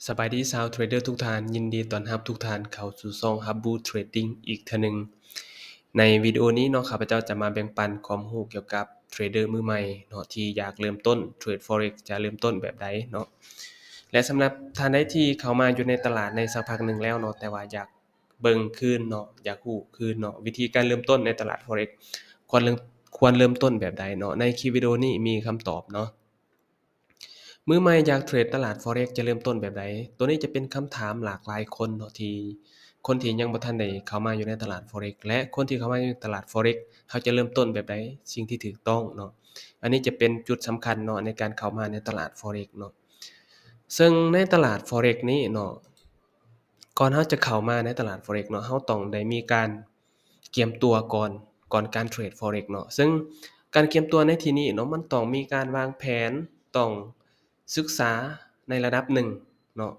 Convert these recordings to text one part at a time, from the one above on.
ສະບາຍດີຊາວເທຣດເດີທຸກທ່ານ, ຍິນດີຕ້ອນຮັບທຸກທ່ານເຂົ້າສູ່ຊ່ອງ Habu Trading ອີກເທື່ອໜຶ່ງ. ໃນວິດີໂອນີ້ເນາະ, ຂ້າພະເຈົ້າຈະມາແບ່ງປັນຄວາມຮູ້ກ່ຽວກັບເທຣດເດີມືໃໝ່ເນາະ ທີ່ຢາກເລີ່ມຕົ້ນເທຣດ Forex ຈະເລີ່ມຕົ້ນແບບໃດເນາະ. ແລະ ສຳລັບທ່ານໃດທີ່ເຂົ້າມາຢູ່ໃນຕະຫຼາດໃນສັກພັກໜຶ່ງແລ້ວເນາະ, ແຕ່ວ່າຢາກເບິ່ງຄືນເນາະ, ຢາກຮູ້ຄືນເນາະ, ວິທີການເລີ່ມຕົ້ນໃນຕະຫຼາດ Forex ຄວນເລີ່ມ, ຄວນເລີ່ມຕົ້ນແບບໃດເນາະ. ໃນຄລິບວິດີໂອນີ້ມີຄຳຕອບເນາະ. ມືໃໝ່ຢາກເທຣດຕະຫຼາດ Forex ຈະເລີ່ມຕົ້ນແບບໃດ? ໂຕນີ້ຈະເປັນຄຳຖາມຫຼາກຫຼາຍຄົນເນາະ ທີ່ຄົນທີ່ຍັງບໍ່ທັນໄດ້ເຂົ້າມາຢູ່ໃນຕະຫຼາດ Forex ແລະ ຄົນທີ່ເຂົ້າມາຢູ່ໃນຕະຫຼາດ Forex ເຮົາຈະເລີ່ມຕົ້ນແບບໃດ? ສິ່ງທີ່ຖືກຕ້ອງເນາະ, ອັນນີ້ຈະເປັນຈຸດສຳຄັນເນາະ ໃນການເຂົ້າມາໃນຕະຫຼາດ Forex ເນາະ. ເຊິ່ງໃນຕະຫຼາດ Forex ນີ້ເນາະ, ກ່ອນເຮົາຈະເຂົ້າມາໃນຕະຫຼາດ Forex ເນາະ, ເຮົາຕ້ອງໄດ້ມີການກຽມຕົວກ່ອນ, ກ່ອນການເທຣດ Forex ເນາະ. ເຊິ່ງການກຽມຕົວໃນທີ່ນີ້ເນາະ, ມັນຕ້ອງມີການວາງແຜນ, ຕ້ອງສຶກສາໃນລະດັບໜຶ່ງເນາະ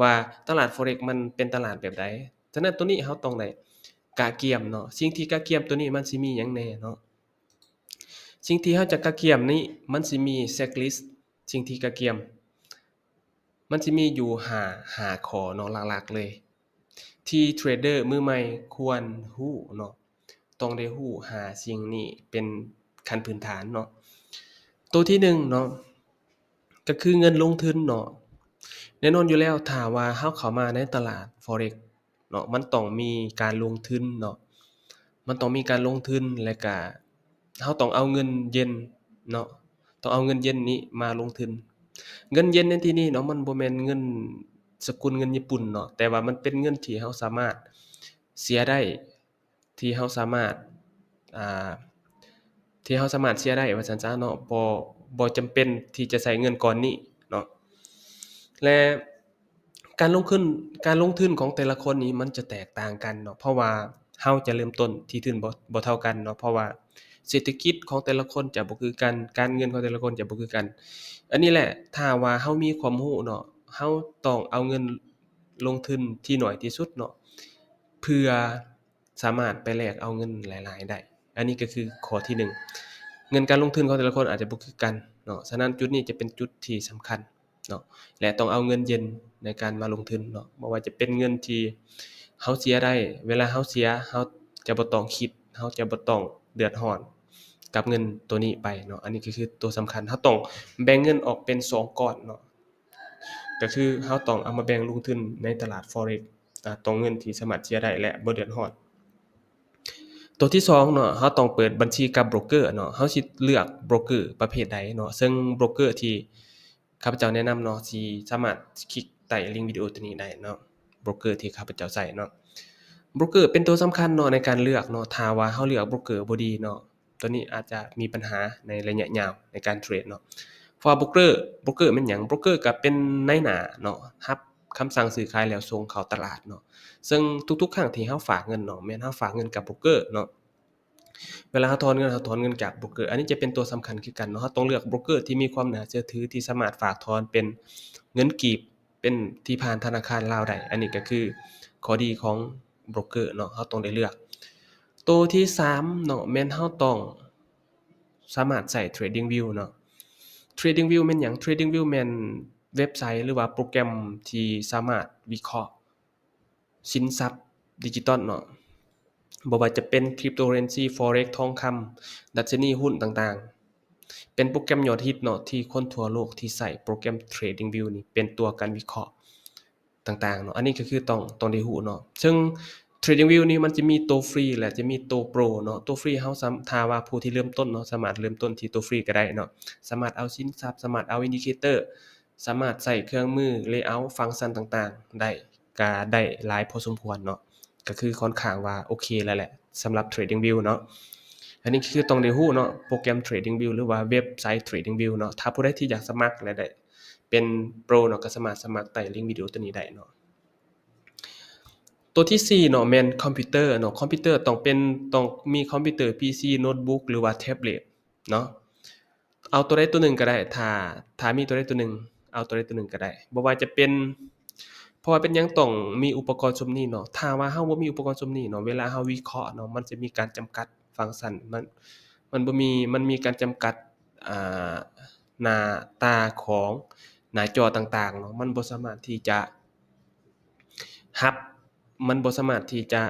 ວ່າຕະຫຼາດ Forex ມັນເປັນຕະຫຼາດແບບໃດ. ສະນັ້ນ ໂຕນີ້ເຮົາຕ້ອງໄດ້ກະກຽມເນາະ. ສິ່ງທີ່ກະກຽມໂຕນີ້ມັນຊິມີຫຍັງແດ່ເນາະ? ສິ່ງທີ່ເຮົາຈະກະກຽມນີ້ ມັນຊິມີ checklist ສິ່ງທີ່ກະກຽມ ມັນຊິມີຢູ່ຫ້າ, ຫ້າຂໍ້ເນາະ ຫຼັກໆເລີຍ ທີ່ເທຣດເດີມືໃໝ່ຄວນຮູ້ເນາະ, ຕ້ອງໄດ້ຮູ້ຫ້າສິ່ງນີ້ເປັນຂັ້ນພື້ນຖານເນາະ. ໂຕທີໜຶ່ງເນາະ ກໍຄືເງິນລົງທຶນເນາະ. ແນ່ນອນຢູ່ແລ້ວ ຖ້າວ່າເຮົາເຂົ້າມາໃນຕະຫຼາດ Forex ເນາະ, ມັນຕ້ອງມີການລົງທຶນເນາະ, ມັນຕ້ອງມີການລົງທຶນ ແລະກະເຮົາຕ້ອງເອົາເງິນເຢັນເນາະ, ຕ້ອງເອົາເງິນເຢັນນີ້ມາລົງທຶນ. ເງິນເຢັນໃນທີ່ນີ້ເນາະ, ມັນບໍ່ແມ່ນເງິນສະກຸນເງິນຍີ່ປຸ່ນເນາະ, ແຕ່ວ່າມັນເປັນເງິນທີ່ເຮົາສາມາດເສຍໄດ້, ທີ່ເຮົາສາມາດ, ອ່າ, ທີ່ເຮົາສາມາດເສຍໄດ້ວ່າຊັ້ນຊະເນາະ, ບໍ່, ບໍ່ຈຳເປັນທີ່ຈະໃຊ້ເງິນກ້ອນນີ້ເນາະ. ແລະ ການລົງທຶນ, ການລົງທຶນຂອງແຕ່ລະຄົນນີ້ມັນຈະແຕກຕ່າງກັນເນາະ, ເພາະວ່າເຮົາຈະເລີ່ມຕົ້ນທີ່ທຶນບໍ່, ບໍ່ເທົ່າກັນເນາະ, ເພາະວ່າເສດຖະກິດຂອງແຕ່ລະຄົນຈະບໍ່ຄືກັນ, ການເງິນຂອງແຕ່ລະຄົນຈະບໍ່ຄືກັນ. ອັນນີ້ແຫຼະ, ຖ້າວ່າເຮົາມີຄວາມຮູ້ເນາະ, ເຮົາຕ້ອງເອົາເງິນລົງທຶນທີ່ໜ້ອຍທີ່ສຸດເນາະ, ເພື່ອສາມາດໄປແລກເອົາເງິນຫຼາຍໆໄດ້. ອັນນີ້ກໍຄືຂໍ້ທີໜຶ່ງ, ເງິນການລົງທຶນຂອງແຕ່ລະຄົນອາດຈະບໍ່ຄືກັນເນາະ, ສະນັ້ນຈຸດນີ້ຈະເປັນຈຸດທີ່ສຳຄັນ ເນາະ ແລະ ຕ້ອງເອົາເງິນເຢັນໃນການມາລົງທຶນເນາະ, ບໍ່ວ່າຈະເປັນເງິນທີ່ເຮົາເສຍໄດ້, ເວລາເຮົາເສຍ ເຮົາຈະບໍ່ຕ້ອງຄິດ, ເຮົາຈະບໍ່ຕ້ອງເດືອດຮ້ອນກັບເງິນໂຕນີ້ໄປເນາະ. ອັນນີ້ກໍຄືໂຕສຳຄັນ, ເຮົາຕ້ອງແບ່ງເງິນອອກເປັນສອງກ້ອນເນາະ, ກໍຄືເຮົາຕ້ອງເອົາມາແບ່ງລົງທຶນໃນຕະຫຼາດ Forex ອາ ຕ້ອງເງິນທີ່ສາມາດເສຍໄດ້ ແລະ ບໍ່ເດືອດຮ້ອນ. ໂຕທີສອງເນາະ, ເຮົາຕ້ອງເປີດບັນຊີກັບໂບຣກເກີເນາະ, ເຮົາຊິເລືອກໂບຣກເກີປະເພດໃດເນາະ, ເຊິ່ງໂບຣກເກີທີ່ຂ້າພະເຈົ້າແນະນຳເນາະ ຊິສາມາດຄລິກໃຕ້ລິ້ງວິດີໂອໂຕນີ້ໄດ້ເນາະ, ໂບຣກເກີທີ່ຂ້າພະເຈົ້າໃຊ້ເນາະ. ໂບຣກເກີເປັນໂຕສຳຄັນເນາະໃນການເລືອກເນາະ, ຖ້າວ່າເຮົາເລືອກໂບຣກເກີບໍ່ດີເນາະ, ໂຕນີ້ອາດຈະມີບັນຫາໃນໄລຍະຍາວໃນການເທຣດເນາະ. ເພາະວ່າໂບຣກເກີ, ໂບຣກເກີແມ່ນຫຍັງ? ໂບຣກເກີກໍເປັນນາຍໜ້າເນາະ, ຮັບຄຳສັ່ງຊື້ຂາຍແລ້ວສົ່ງເຂົ້າຕະຫຼາດເນາະ. ເຊິ່ງທຸກໆຄັ້ງທີ່ເຮົາຝາກເງິນເນາະ, ແມ່ນເຮົາຝາກເງິນກັບໂບຣກເກີເນາະ. ເວລາເຮົາຖອນເງິນ, ເຮົາຖອນເງິນຈາກໂບຣກເກີ. ອັນນີ້ຈະເປັນຕົວສຳຄັນຄືກັນເນາະ. ເຮົາຕ້ອງເລືອກໂບຣກເກີທີ່ມີຄວາມໜ້າເຊື່ອຖື, ທີ່ສາມາດຝາກຖອນເປັນເງິນກີບ, ເປັນທີ່ຜ່ານທະນາຄານລາວໄດ້. ອັນນີ້ກໍຄືຂໍ້ດີຂອງໂບຣກເກີເນາະ, ເຮົາຕ້ອງໄດ້ເລືອກ. ໂຕທີສາມເນາະ, ແມ່ນເຮົາຕ້ອງສາມາດໃຊ້ TradingView ເນາະ. TradingView ແມ່ນຫຍັງ? TradingView ແມ່ນເວັບໄຊ ຫຼືວ່າໂປຣແກຣມທີ່ສາມາດວິເຄາະ ສິນຊັບດິຈິຕອນເນາະ, ບໍ່ວ່າຈະເປັນ cryptocurrency, forex, ທອງຄຳ, ດັດຊະນີ, ຫຸ້ນຕ່າງໆ. ເປັນໂປຣແກຣມຍອດຮິດເນາະ ທີ່ຄົນທົ່ວໂລກທີ່ໃຊ້ໂປຣແກຣມ TradingView ນີ້ເປັນຕົວການວິເຄາະຕ່າງໆເນາະ. ອັນນີ້ກໍຄືຕ້ອງ, ຕ້ອງໄດ້ຮູ້ເນາະ. ເຊິ່ງ TradingView ນີ້ມັນຈະມີໂຕຟຣີ ແລະ ຈະມີໂຕໂປຣເນາະ. ໂຕຟຣີເຮົາສາມາດ, ຖ້າວ່າຜູ້ທີ່ເລີ່ມຕົ້ນເນາະ, ສາມາດເລີ່ມຕົ້ນທີ່ໂຕຟຣີກໍໄດ້ເນາະ. ສາມາດເອົາສິນຊັບ, ສາມາດເອົາ indicator, ສາມາດໃຊ້ເຄື່ອງມື layout, ຟັງຊັນຕ່າງໆໄດ້, ກະໄດ້ຫຼາຍພໍສົມຄວນເນາະ, ກະຄືຂ້ອນຂ້າງວ່າໂອເຄແລ້ວແຫຼະ ສຳລັບ TradingView ເນາະ. ອັນນີ້ຄືຕ້ອງໄດ້ຮູ້ເນາະ ໂປຣແກຣມ TradingView ຫຼືວ່າເວັບໄຊ TradingView ເນາະ. ຖ້າຜູ້ໃດທີ່ຢາກສະໝັກ ແລະ ໄດ້ເປັນໂປຣເນາະ, ກໍສາມາດສະໝັກໃຕ້ລິ້ງວິດີໂອໂຕນີ້ໄດ້ເນາະ. ໂຕທີສີ່ເນາະ ແມ່ນຄອມພິວເຕີເນາະ. ຄອມພິວເຕີຕ້ອງເປັນ, ຕ້ອງມີຄອມພິວເຕີ ພີຊີ ໂນດບຸກ ຫຼືວ່າແທັບເລັດ ເນາະ. ເອົາຕົວໃດຕົວໜຶ່ງກໍໄດ້, ຖ້າ, ຖ້າມີຕົວໃດຕົວໜຶ່ງ, ເອົາຕົວໃດຕົວໜຶ່ງກໍໄດ້. ບໍ່ວ່າຈະເປັນ, ເພາະວ່າເປັນຫຍັງຕ້ອງມີອຸປະກອນຊຸມນີ້ເນາະ? ຖ້າວ່າເຮົາບໍ່ມີອຸປະກອນຊຸມນີ້ເນາະ, ເວລາເຮົາວິເຄາະເນາະ, ມັນຈະມີການຈຳກັດຟັງຊັນ, ມັນ, ມັນບໍ່ມີ, ມັນມີການຈຳກັດ, ອ່າ, ໜ້າຕາຂອງ ໜ້າຈໍຕ່າງໆເນາະ ມັນບໍ່ສາມາດທີ່ຈະຮັບ ມັນບໍ່ສາມາດທີ່ຈະ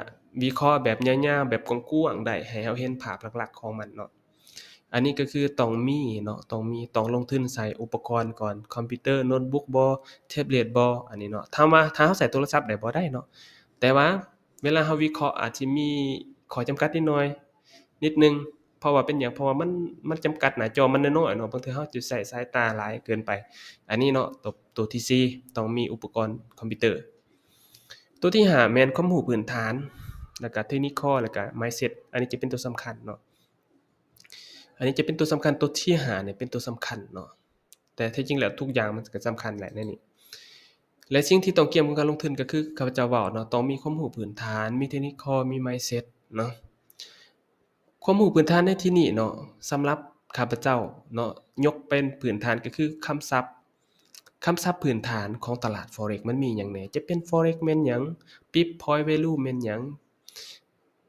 ວິເຄາະແບບຍາວໆ ແບບກວ້າງໆໄດ້ ໃຫ້ເຮົາເຫັນພາບຫຼັກໆຂອງມັນເນາະ. ອັນນີ້ກໍຄືຕ້ອງມີເນາະ ຕ້ອງມີ ຕ້ອງລົງທຶນໃສ່ອຸປະກອນກ່ອນ ຄອມພິວເຕີ ໂນດບຸກບໍ ແທັບເລັດບໍ ອັນນີ້ເນາະ. ຖາມວ່າຖ້າເຮົາໃຊ້ໂທລະສັບໄດ້ບໍ່? ໄດ້ເນາະ ແຕ່ວ່າເວລາເຮົາວິເຄາະອາດຊິມີຂໍ້ຈຳກັດນິດໜ້ອຍ ນິດໜຶ່ງ ເພາະວ່າເປັນຫຍັງ? ເພາະວ່າມັນ ມັນຈຳກັດ ໜ້າຈໍມັນນ້ອຍໆເນາະ ບາງເທື່ອເຮົາຈະໃຊ້ສາຍຕາຫຼາຍເກີນໄປ. ອັນນີ້ເນາະ ໂຕ ໂຕທີສີ່ ຕ້ອງມີອຸປະກອນຄອມພິວເຕີ. ໂຕທີຫ້າ ແມ່ນຄວາມຮູ້ພື້ນຖານ ແລ້ວກະເທັກນິຄອລ ແລ້ວກະມາຍເຊັດ ອັນນີ້ຈະເປັນໂຕສຳຄັນເນາະ. ອັນນີ້ຈະເປັນໂຕສຳຄັນ ໂຕທີຫ້ານີ້ເປັນໂຕສຳຄັນເນາະ ແຕ່ແທ້ຈິງແລ້ວທຸກຢ່າງມັນກໍສຳຄັນແຫຼະໃນນີ້. ແລະ ສິ່ງທີ່ຕ້ອງກຽມກັບການລົງທຶນກໍຄືຂ້າພະເຈົ້າເວົ້າເນາະ ຕ້ອງມີຄວາມຮູ້ພື້ນຖານ ມີເທັກນິຄອລ ມີມາຍເຊັດເນາະ. ຄວາມຮູ້ພື້ນຖານໃນທີ່ນີ້ເນາະ ສຳລັບຂ້າພະເຈົ້າເນາະ ຍົກເປັນພື້ນຖານກໍຄືຄຳສັບ ຄຳສັບພື້ນຖານຂອງຕະຫຼາດ Forex ມັນມີຫຍັງແດ່? ຈະເປັນ Forex ແມ່ນຫຍັງ? Pip Point Value ແມ່ນຫຍັງ?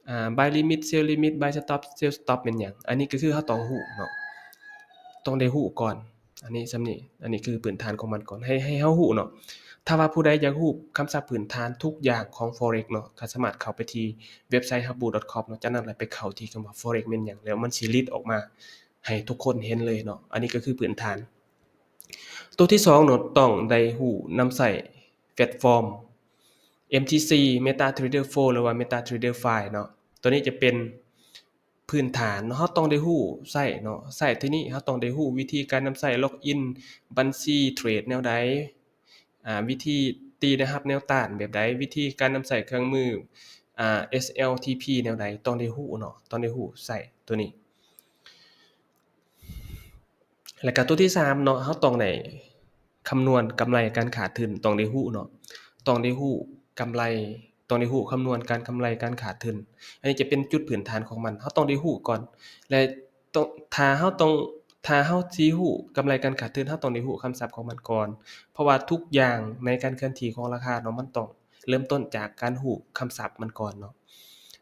ອ່າ Buy Limit Sell Limit Buy Stop Sell Stop ແມ່ນຫຍັງ? ອັນນີ້ກໍຄືເຮົາຕ້ອງຮູ້ເນາະ ຕ້ອງໄດ້ຮູ້ກ່ອນ. ອັນນີ້ສ່ຳນີ້ ອັນນີ້ຄືພື້ນຖານຂອງມັນກ່ອນ ໃຫ້ ໃຫ້ເຮົາຮູ້ເນາະ. ຖ້າວ່າຜູ້ໃດຢາກຮູ້ຄຳສັບພື້ນຖານທຸກຢ່າງຂອງ Forex ເນາະ ກໍສາມາດເຂົ້າໄປທີ່ເວັບໄຊ Habu dot com ເນາະ ຈາກນັ້ນລະໄປເຂົ້າທີ່ຄຳວ່າ Forex ແມ່ນຫຍັງ ແລ້ວມັນຊິລິດອອກມາໃຫ້ທຸກຄົນເຫັນເລີຍເນາະ. ອັນນີ້ກໍຄືພື້ນຖານ. ໂຕທີສອງເນາະ ຕ້ອງໄດ້ຮູ້ນຳໃຊ້ແພລດຟອມ MTC MetaTrader four ຫຼືວ່າ MetaTrader five ເນາະ. ໂຕນີ້ຈະເປັນພື້ນຖານເນາະ ເຮົາຕ້ອງໄດ້ຮູ້ໃຊ້ເນາະ ໃຊ້ທີ່ນີ້ເຮົາຕ້ອງໄດ້ຮູ້ວິທີການນຳໃຊ້ login ບັນຊີເທຣດແນວໃດ ອ່າ ວິທີຕີແນວຮັບແນວຕ້ານແບບໃດ ວິທີການນຳໃຊ້ເຄື່ອງມື ອ່າ SLTP ແນວໃດ ຕ້ອງໄດ້ຮູ້ເນາະ ຕ້ອງໄດ້ຮູ້ໃຊ້ໂຕນີ້. ແລ້ວກະໂຕທີສາມເນາະ ເຮົາຕ້ອງໄດ້ຄຳນວນກຳໄລການຂາດທຶນ ຕ້ອງໄດ້ຮູ້ເນາະ ຕ້ອງໄດ້ຮູ້ກຳໄລ ຕ້ອງໄດ້ຮູ້ຄຳນວນການກຳໄລການຂາດທຶນ. ອັນນີ້ຈະເປັນຈຸດພື້ນຖານຂອງມັນ ເຮົາຕ້ອງໄດ້ຮູ້ກ່ອນ ແລະ ຕ້ອງ ຖ້າເຮົາຕ້ອງ ຖ້າເຮົາຊິຮູ້ກຳໄລການຂາດທຶນ ເຮົາຕ້ອງໄດ້ຮູ້ຄຳສັບຂອງມັນກ່ອນ ເພາະວ່າທຸກຢ່າງໃນການເຄື່ອນທີ່ຂອງລາຄາເນາະ ມັນຕ້ອງເລີ່ມຕົ້ນຈາກການຮູ້ຄຳສັບມັນກ່ອນເນາະ.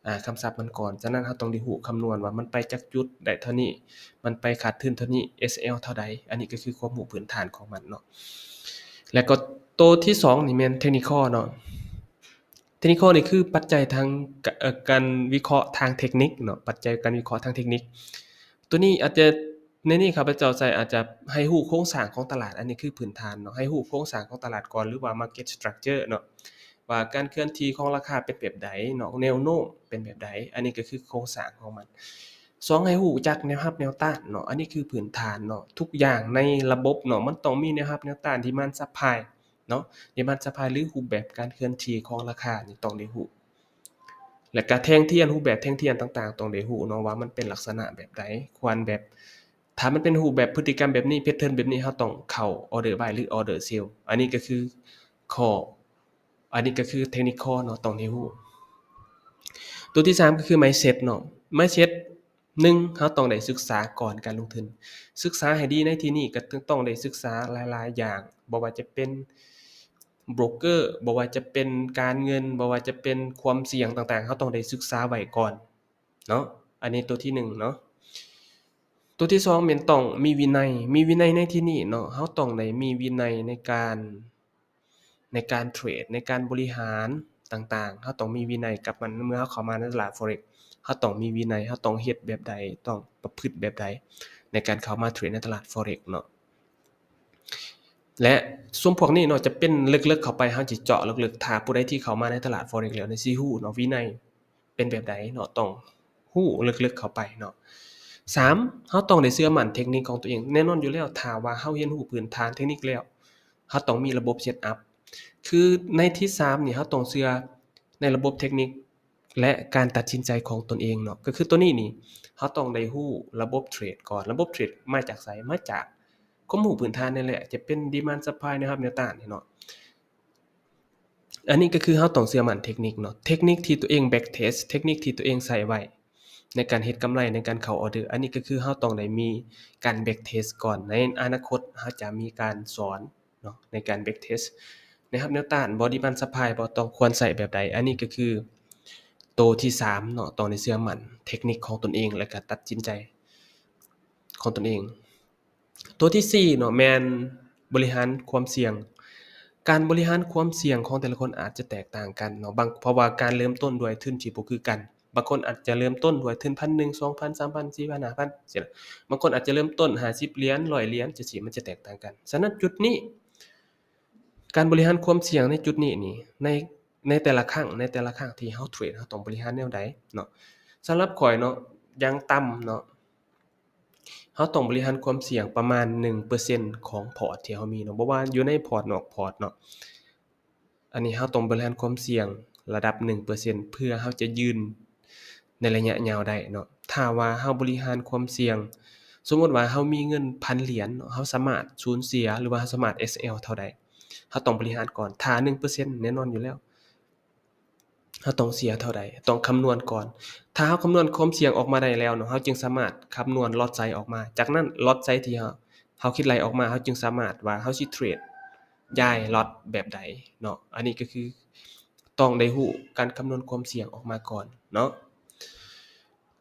ອ່າ ຄຳສັບມັນກ່ອນ. ສະນັ້ນເຮົາຕ້ອງໄດ້ຮູ້ຄຳນວນວ່າມັນໄປຈັກຈຸດໄດ້ເທົ່ານີ້ ມັນໄປຂາດທຶນເທົ່ານີ້ SL ເທົ່າໃດ. ອັນນີ້ກໍຄືຄວາມຮູ້ພື້ນຖານຂອງມັນເນາະ. ແລ້ວກໍໂຕທີສອງນີ້ແມ່ນ Technical ເນາະ. Technical ນີ້ຄືປັດໄຈທາງ ເອີ ການວິເຄາະທາງເທັກນິກເນາະ ປັດໄຈການວິເຄາະທາງເທັກນິກ. ໂຕນີ້ອາດຈະ ໃນນີ້ຂ້າພະເຈົ້າໃສ່ອາດຈະໃຫ້ຮູ້ໂຄງສ້າງຂອງຕະຫຼາດ ອັນນີ້ຄືພື້ນຖານເນາະ ໃຫ້ຮູ້ໂຄງສ້າງຂອງຕະຫຼາດກ່ອນ ຫຼືວ່າ Market Structure ເນາະ ວ່າການເຄື່ອນທີ່ຂອງລາຄາເປັນແບບໃດເນາະ ແນວໂນ້ມເປັນແບບໃດ ອັນນີ້ກໍຄືໂຄງສ້າງຂອງມັນ. ສອງ ໃຫ້ຮູ້ຈັກແນວຮັບແນວຕ້ານເນາະ ອັນນີ້ຄືພື້ນຖານເນາະ ທຸກຢ່າງໃນລະບົບເນາະ ມັນຕ້ອງມີແນວຮັບແນວຕ້ານ Demand Supply ເນາະ Demand Supply ຫຼືຮູບແບບການເຄື່ອນທີ່ຂອງລາຄານີ້ຕ້ອງໄດ້ຮູ້. ແລ້ວກະແທ່ງທຽນ ຮູບແບບແທ່ງທຽນຕ່າງໆ ຕ້ອງໄດ້ຮູ້ເນາະວ່າມັນເປັນລັກສະນະແບບໃດ ຄວນແບບ ຖ້າມັນເປັນຮູບແບບພຶດຕິກຳແບບນີ້ pattern ແບບນີ້ ເຮົາຕ້ອງເຂົ້າ order buy ຫຼື order sell. ອັນນີ້ກໍຄືຂໍ້ ອັນນີ້ກໍຄື Technical ເນາະ ຕ້ອງໄດ້ຮູ້. ໂຕທີສາມກໍຄື Mindset ເນາະ Mindset ໜຶ່ງ ເຮົາຕ້ອງໄດ້ສຶກສາກ່ອນການລົງທຶນ. ສຶກສາໃຫ້ດີໃນທີ່ນີ້ກໍຕ້ອງໄດ້ສຶກສາຫຼາຍໆຢ່າງ ບໍ່ວ່າຈະເປັນໂບຣກເກີ ບໍ່ວ່າຈະເປັນການເງິນ ບໍ່ວ່າຈະເປັນຄວາມສ່ຽງຕ່າງໆ ເຮົາຕ້ອງໄດ້ສຶກສາໄວ້ກ່ອນເນາະ. ອັນນີ້ໂຕທີໜຶ່ງເນາະ. ໂຕທີສອງແມ່ນຕ້ອງມີວິໄນ. ມີວິໄນໃນທີ່ນີ້ເນາະ ເຮົາຕ້ອງໄດ້ມີວິໄນໃນການ ໃນການເທຣດ ໃນການບໍລິຫານຕ່າງໆ ເຮົາຕ້ອງມີວິໄນກັບມັນ. ເມື່ອເຮົາເຂົ້າມາໃນຕະຫຼາດ Forex ເຮົາຕ້ອງມີວິໄນ ເຮົາຕ້ອງເຮັດແບບໃດ ຕ້ອງປະພຶດແບບໃດ ໃນການເຂົ້າມາເທຣດໃນຕະຫຼາດ Forex ເນາະ. ແລະ ຊຸມພວກນີ້ເນາະ ຈະເປັນເລິກໆເຂົ້າໄປ ເຮົາຊິເຈາະເລິກໆ. ຖ້າຜູ້ໃດທີ່ເຂົ້າມາໃນຕະຫຼາດ Forex ແລ້ວນີ້ ຊິຮູ້ເນາະ ວິໄນ ເປັນແບບໃດເນາະ ຕ້ອງຮູ້ເລິກໆເຂົ້າໄປເນາະ. ສາມ ເຮົາຕ້ອງໄດ້ເຊື່ອໝັ້ນເທັກນິກຂອງຕົວເອງ. ແນ່ນອນຢູ່ແລ້ວ ຖ້າວ່າເຮົາຮຽນຮູ້ພື້ນຖານເທັກນິກແລ້ວ ເຮົາຕ້ອງມີລະບົບເຊັດອັບ. ຄືໃນທີສາມນີ້ ເຮົາຕ້ອງເຊື່ອໃນລະບົບເທັກນິກ ແລະ ການຕັດສິນໃຈຂອງຕົນເອງເນາະ. ກໍຄືຕົວນີ້ນີ້ ເຮົາຕ້ອງໄດ້ຮູ້ລະບົບເທຣດກ່ອນ. ລະບົບເທຣດມາຈາກໃສ? ມາຈາກຄວາມຮູ້ພື້ນຖານນີ້ແຫຼະ ຈະເປັນ Demand Supply ແນວຮັບແນວຕ້ານນີ້ເນາະ. ອັນນີ້ກໍຄືເຮົາຕ້ອງເຊື່ອໝັ້ນເທັກນິກເນາະ ເທັກນິກທີ່ຕົວເອງ back test ເທັກນິກທີ່ຕົວເອງໃຊ້ໄວ້ໃນການເຮັດກຳໄລ ໃນການເຂົ້າ order. ອັນນີ້ກໍຄືເຮົາຕ້ອງໄດ້ມີການ back test ກ່ອນ. ໃນອະນາຄົດເຮົາຈະມີການສອນເນາະ ໃນການ back test ແນວຮັບແນວຕ້ານບໍ Demand Supply ບໍ ຕ້ອງຄວນໃຊ້ແບບໃດ. ອັນນີ້ກໍຄືໂຕທີສາມເນາະ ຕ້ອງໄດ້ເຊື່ອໝັ້ນເທັກນິກຂອງຕົນເອງ ແລະ ການຕັດສິນໃຈຂອງຕົນເອງ. ໂຕທີສີ່ເນາະ ແມ່ນ ບໍລິຫານຄວາມສ່ຽງ. ການບໍລິຫານຄວາມສ່ຽງຂອງແຕ່ລະຄົນອາດຈະແຕກຕ່າງກັນເນາະ, ບາງ ເພາະວ່າການເລີ່ມຕົ້ນດ້ວຍທຶນທີ່ບໍ່ຄືກັນ, ບາງຄົນອາດຈະເລີ່ມຕົ້ນດ້ວຍທຶນພັນໜຶ່ງ ສອງພັນ ສາມພັນ ສີ່ພັນ ຫ້າພັນ ຊີ້ນະ, ບາງຄົນອາດຈະເລີ່ມຕົ້ນຫ້າສິບຫຼຽນ ຮ້ອຍຫຼຽນ ຈັ່ງຊີ້ ມັນຈະແຕກຕ່າງກັນ. ສະນັ້ນຈຸດນີ້ ການບໍລິຫານຄວາມສ່ຽງໃນຈຸດນີ້ນີ້ ໃນ ໃນແຕ່ລະຄັ້ງ ໃນແຕ່ລະຄັ້ງທີ່ເຮົາເທຣດ ເຮົາຕ້ອງບໍລິຫານແນວໃດເນາະ? ສຳລັບຂ້ອຍເນາະ ຢ່າງຕ່ຳເນາະ ເຮົາຕ້ອງບໍລິຫານຄວາມສ່ຽງປະມານໜຶ່ງເປີເຊັນຂອງພອດທີ່ເຮົາມີເນາະ, ບໍ່ວ່າຢູ່ໃນພອດ ນອກພອດເນາະ. ອັນນີ້ເຮົາຕ້ອງບໍລິຫານຄວາມສ່ຽງລະດັບໜຶ່ງເປີເຊັນ ເພື່ອເຮົາຈະຢືນໃນໄລຍະຍາວໄດ້ເນາະ. ຖ້າວ່າເຮົາບໍລິຫານຄວາມສ່ຽງ, ສົມມຸດວ່າເຮົາມີເງິນພັນຫຼຽນເນາະ, ເຮົາສາມາດສູນເສຍ ຫຼືວ່າເຮົາສາມາດ ເອສແອລ ເທົ່າໃດ, ເຮົາຕ້ອງບໍລິຫານກ່ອນ. ຖ້າໜຶ່ງເປີເຊັນ ແນ່ນອນຢູ່ແລ້ວ ເຮົາຕ້ອງເສຍເທົ່າໃດ, ຕ້ອງຄຳນວນກ່ອນ. ຖ້າເຮົາຄຳນວນຄວາມສ່ຽງອອກມາໄດ້ແລ້ວເນາະ, ເຮົາຈຶ່ງສາມາດຄຳນວນລອດໄຊອອກມາ. ຈາກນັ້ນລອດໄຊທີ່ເຮົາ ເຮົາຄິດໄລ່ອອກມາ, ເຮົາຈຶ່ງສາມາດວ່າເຮົາຊິເທຣດຍ້າຍລອດແບບໃດເນາະ. ອັນນີ້ກໍຄືຕ້ອງໄດ້ຮູ້ການຄຳນວນຄວາມສ່ຽງອອກມາກ່ອນເນາະ.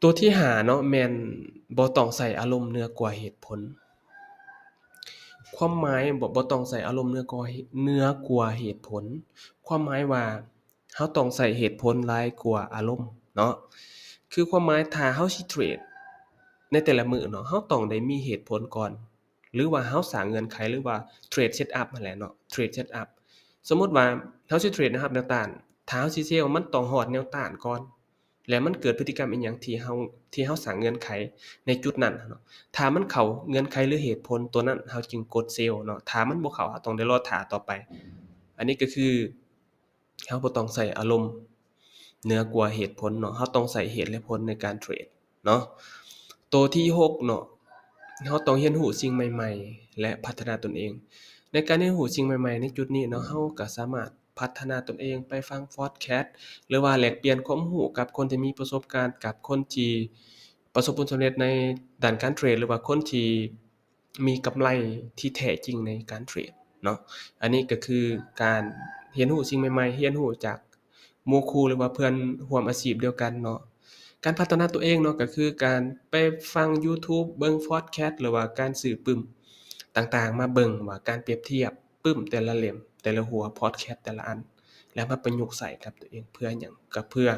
ຕົວທີຫ້າເນາະ ແມ່ນບໍ່ຕ້ອງໃຊ້ອາລົມເໜືອກວ່າເຫດຜົນ. ຄວາມໝາຍ ບໍ່ ບໍ່ຕ້ອງໃຊ້ອາລົມເໜືອກວ່າ ເໜືອກວ່າເຫດຜົນ, ຄວາມໝາຍວ່າ ເຮົາຕ້ອງໃຊ້ເຫດຜົນຫຼາຍກວ່າອາລົມເນາະ. ຄືຄວາມໝາຍ ຖ້າເຮົາຊິເທຣດໃນແຕ່ລະມື້ເນາະ, ເຮົາຕ້ອງໄດ້ມີເຫດຜົນກ່ອນ ຫຼືວ່າເຮົາສ້າງເງື່ອນໄຂ ຫຼືວ່າເທຣດເຊັດອັບຫັ້ນແຫຼະເນາະ, ເທຣດເຊັດອັບ. ສົມມຸດວ່າເຮົາຊິເທຣດແນວຮັບແນວຕ້ານ, ຖ້າເຮົາຊິເຊວ ມັນຕ້ອງຮອດແນວຕ້ານກ່ອນ ແລະ ມັນເກີດພຶດຕິກຳອີ່ຫຍັງທີ່ເຮົາ ທີ່ເຮົາສ້າງເງື່ອນໄຂໃນຈຸດນັ້ນເນາະ. ຖ້າມັນເຂົ້າເງື່ອນໄຂ ຫຼື ເຫດຜົນຕົວນັ້ນ, ເຮົາຈຶ່ງກົດເຊວເນາະ. ຖ້າມັນບໍ່ເຂົ້າ, ເຮົາຕ້ອງໄດ້ລໍຖ້າຕໍ່ໄປ. ອັນນີ້ກໍຄື ເຮົາບໍ່ຕ້ອງໃຊ້ອາລົມເໜືອກວ່າເຫດຜົນເນາະ, ເຮົາຕ້ອງໃຊ້ເຫດ ແລະ ຜົນໃນການເທຣດເນາະ. ໂຕທີຫົກເນາະ, ເຮົາຕ້ອງຮຽນຮູ້ສິ່ງໃໝ່ໆ ແລະ ພັດທະນາຕົນເອງ. ໃນການຮຽນຮູ້ສິ່ງໃໝ່ໆໃນຈຸດນີ້ເນາະ, ເຮົາກໍສາມາດພັດທະນາຕົນເອງ, ໄປຟັງພອດແຄສ ຫຼືວ່າແລກປ່ຽນຄວາມຮູ້ກັບຄົນທີ່ມີປະສົບການ, ກັບຄົນທີ່ປະສົບຜົນສຳເລັດໃນດ້ານການເທຣດ ຫຼືວ່າຄົນທີ່ ມີກຳໄລທີ່ແທ້ຈິງໃນການເທຣດເນາະ. ອັນນີ້ກໍຄືການຮຽນຮູ້ສິ່ງໃໝ່ໆ, ຮຽນຮູ້ຈາກໝູ່ຄູ່ ຫຼືວ່າເພື່ອນຮ່ວມອາຊີບດຽວກັນເນາະ. ການພັດທະນາຕົວເອງເນາະ ກໍຄືການໄປຟັງ YouTube ເບິ່ງພອດແຄສ ຫຼືວ່າການຊື້ປຶ້ມຕ່າງໆມາເບິ່ງວ່າການປຽບທຽບປຶ້ມແຕ່ລະເຫຼັ້ມ, ແຕ່ລະຫົວ, ພອດແຄສແຕ່ລະອັນ ແລ້ວມາປະຍຸກໃຊ້ກັບຕົວເອງ. ເພື່ອຫຍັງ? ກໍເພື່ອ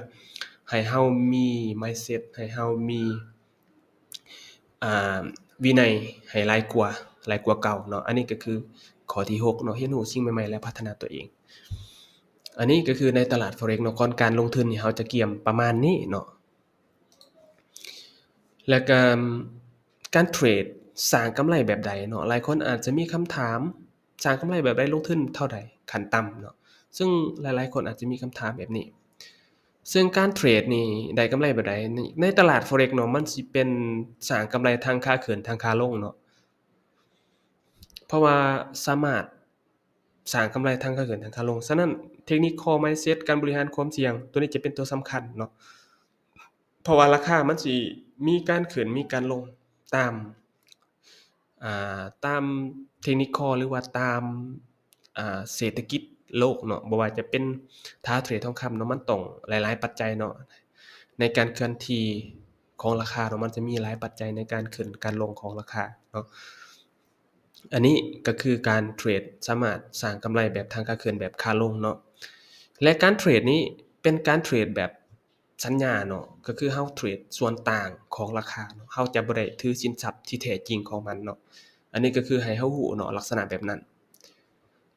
ໃຫ້ເຮົາມີ mindset, ໃຫ້ເຮົາມີ ອ່າ ວິໄນໃຫ້ຫຼາຍກວ່າ ຫຼາຍກວ່າເກົ່າເນາະ. ອັນນີ້ກໍຄືຂໍ້ທີຫົກເນາະ, ຮຽນຮູ້ສິ່ງໃໝ່ໆ ແລະ ພັດທະນາຕົວເອງ. ອັນນີ້ກໍຄືໃນຕະຫຼາດ Forex ເນາະ, ກ່ອນການລົງທຶນນີ້ ເຮົາຈະກຽມປະມານນີ້ເນາະ. ແລ້ວກໍການເທຣດສ້າງກຳໄລແບບໃດເນາະ? ຫຼາຍຄົນອາດຈະມີຄຳຖາມ, ສ້າງກຳໄລແບບໃດ? ລົງທຶນເທົ່າໃດ? ຂັ້ນຕ່ຳເນາະ. ເຊິ່ງຫຼາຍໆຄົນອາດຈະມີຄຳຖາມແບບນີ້. ເຊິ່ງການເທຣດນີ້ໄດ້ກຳໄລແບບໃດ? ໃນຕະຫຼາດ Forex ເນາະ, ມັນຊິເປັນສ້າງກຳໄລທັງຂາຂຶ້ນ ທັງຂາລົງເນາະ, ເພາະວ່າສາມາດສ້າງກຳໄລທັງຂາຂຶ້ນ ທັງຂາລົງ. ສະນັ້ນ Technical Mindset ການບໍລິຫານຄວາມສ່ຽງ ຕົວນີ້ຈະເປັນຕົວສຳຄັນເນາະ, ເພາະວ່າລາຄາມັນຊິມີການຂຶ້ນ ມີການລົງຕາມ ອ່າ ຕາມ Technical ຫຼືວ່າຕາມ ອ່າ ເສດຖະກິດໂລກເນາະ. ບໍ່ວ່າຈະເປັນ ຖ້າເທຣດທອງຄຳເນາະ, ມັນຕ້ອງຫຼາຍໆປັດໄຈເນາະ ໃນການເຄື່ອນທີ່ຂອງລາຄາເນາະ, ມັນຈະມີຫຼາຍປັດໄຈໃນການຂຶ້ນການລົງຂອງລາຄາເນາະ. ອັນນີ້ກໍຄືການເທຣດສາມາດສ້າງກຳໄລແບບທັງຂາຂຶ້ນ ແບບຂາລົງເນາະ. ແລະ ການເທຣດນີ້ເປັນການເທຣດແບບ ສັນຍາເນາະ, ກໍຄືເຮົາເທຣດສ່ວນຕ່າງຂອງລາຄາເນາະ, ເຮົາຈະບໍ່ໄດ້ຖືສິນຊັບທີ່ແທ້ຈິງຂອງມັນເນາະ. ອັນນີ້ກໍຄືໃຫ້ເຮົາຮູ້ເນາະ ລັກສະນະແບບນັ້ນ.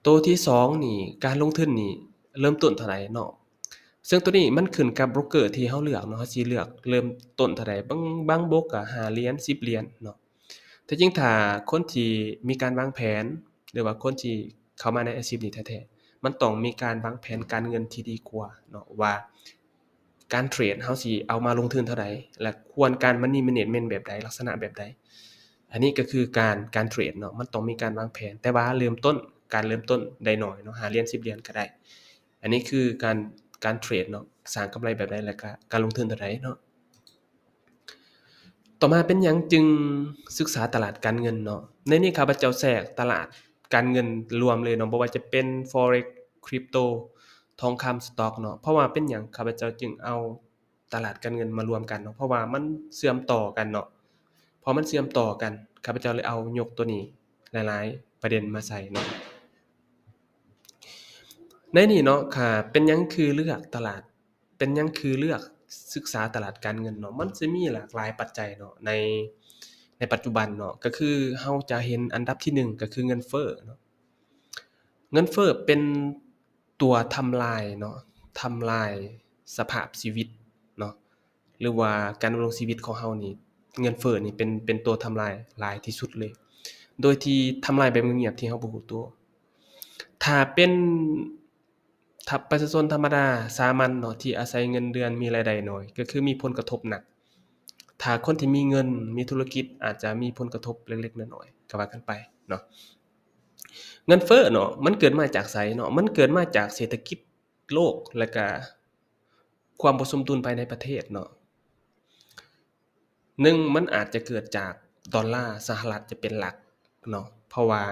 ໂຕທີສອງນີ້ ການລົງທຶນນີ້ເລີ່ມຕົ້ນເທົ່າໃດເນາະ? ເຊິ່ງໂຕນີ້ມັນຂຶ້ນກັບໂບຣກເກີທີ່ເຮົາເລືອກເນາະ, ເຮົາຊິເລືອກເລີ່ມຕົ້ນເທົ່າໃດ. ບາງ ບາງໂບຣກກໍຫ້າຫຼຽນ ສິບຫຼຽນເນາະ. ແຕ່ຈິງຖ້າຄົນທີ່ມີການວາງແຜນ ຫຼືວ່າຄົນທີ່ເຂົ້າມາໃນອາຊີບນີ້ແທ້ໆ ມັນຕ້ອງມີການວາງແຜນການເງິນທີ່ດີກວ່າເນາະ ວ່າການເທຣດເຮົາຊິເອົາມາລົງທຶນເທົ່າໃດ ແລະ ຄວນການ Money Management ແບບໃດ ລັກສະນະແບບໃດ. ອັນນີ້ກໍຄືການ ການເທຣດເນາະ ມັນຕ້ອງມີການວາງແຜນ, ແຕ່ວ່າເລີ່ມຕົ້ນ ການເລີ່ມຕົ້ນໄດ້ໜ້ອຍເນາະ ຫ້າຫຼຽນ ສິບຫຼຽນກໍໄດ້. ອັນນີ້ຄືການ ການເທຣດເນາະ ສ້າງກຳໄລແບບໃດ ແລະ ກະການລົງທຶນເທົ່າໃດເນາະ. ຕໍ່ມາເປັນຫຍັງຈຶ່ງສຶກສາຕະຫຼາດການເງິນເນາະ? ໃນນີ້ຂ້າພະເຈົ້າແຊກຕະຫຼາດການເງິນລວມເລີຍເນາະ, ບໍ່ວ່າຈະເປັນ Forex, Crypto, ທອງຄຳ, Stock ເນາະ. ເພາະວ່າເປັນຫຍັງຂ້າພະເຈົ້າຈຶ່ງເອົາຕະຫຼາດການເງິນມາລວມກັນເນາະ? ເພາະວ່າມັນເຊື່ອມຕໍ່ກັນເນາະ. ເພາະມັນເຊື່ອມຕໍ່ກັນ, ຂ້າພະເຈົ້າເລີຍເອົາຍົກຕົວນີ້ ຫຼາຍໆປະເດັນມາໃສ່ເນາະ. ໃນນີ້ເນາະ ເປັນຫຍັງຄືເລືອກຕະຫຼາດ ເປັນຫຍັງຄືເລືອກສຶກສາຕະຫຼາດການເງິນເນາະ? ມັນຈະມີຫຼາກຫຼາຍປັດໄຈເນາະ ໃນ ໃນປັດຈຸບັນເນາະ ກໍຄືເຮົາຈະເຫັນອັນດັບທີໜຶ່ງ ກໍຄືເງິນເຟີ້ເນາະ. ເງິນເຟີ້ເປັນຕົວທຳລາຍເນາະ ທຳລາຍສະພາບຊີວິດເນາະ ຫຼືວ່າການດຳລົງຊີວິດຂອງເຮົານີ້ ເງິນເຟີ້ນີ້ເປັນ ເປັນຕົວທຳລາຍຫຼາຍທີ່ສຸດເລີຍ ໂດຍທີ່ທຳລາຍແບບງຽບໆ ທີ່ເຮົາບໍ່ຮູ້ຕົວ. ຖ້າເປັນ ຖ້າປະຊາຊົນທຳມະດາສາມັນເນາະ ທີ່ອາໄສເງິນເດືອນ ມີລາຍໄດ້ໜ້ອຍ ກໍຄືມີຜົນກະທົບໜັກ. ຖ້າຄົນທີ່ມີເງິນ ມີທຸລະກິດ ອາດຈະມີຜົນກະທົບເລັກໆ ນ້ອຍໆ ກໍວ່າກັນໄປເນາະ. ເງິນເຟີ້ເນາະ ມັນເກີດມາຈາກໃສເນາະ? ມັນເກີດມາຈາກເສດຖະກິດໂລກ ແລະກະຄວາມບໍ່ສົມດຸນພາຍໃນປະເທດເນາະ. ໜຶ່ງ ມັນອາດຈະເກີດຈາກດອນລາສະຫະລັດຈະເປັນຫຼັກເນາະ ເພາະວ່າ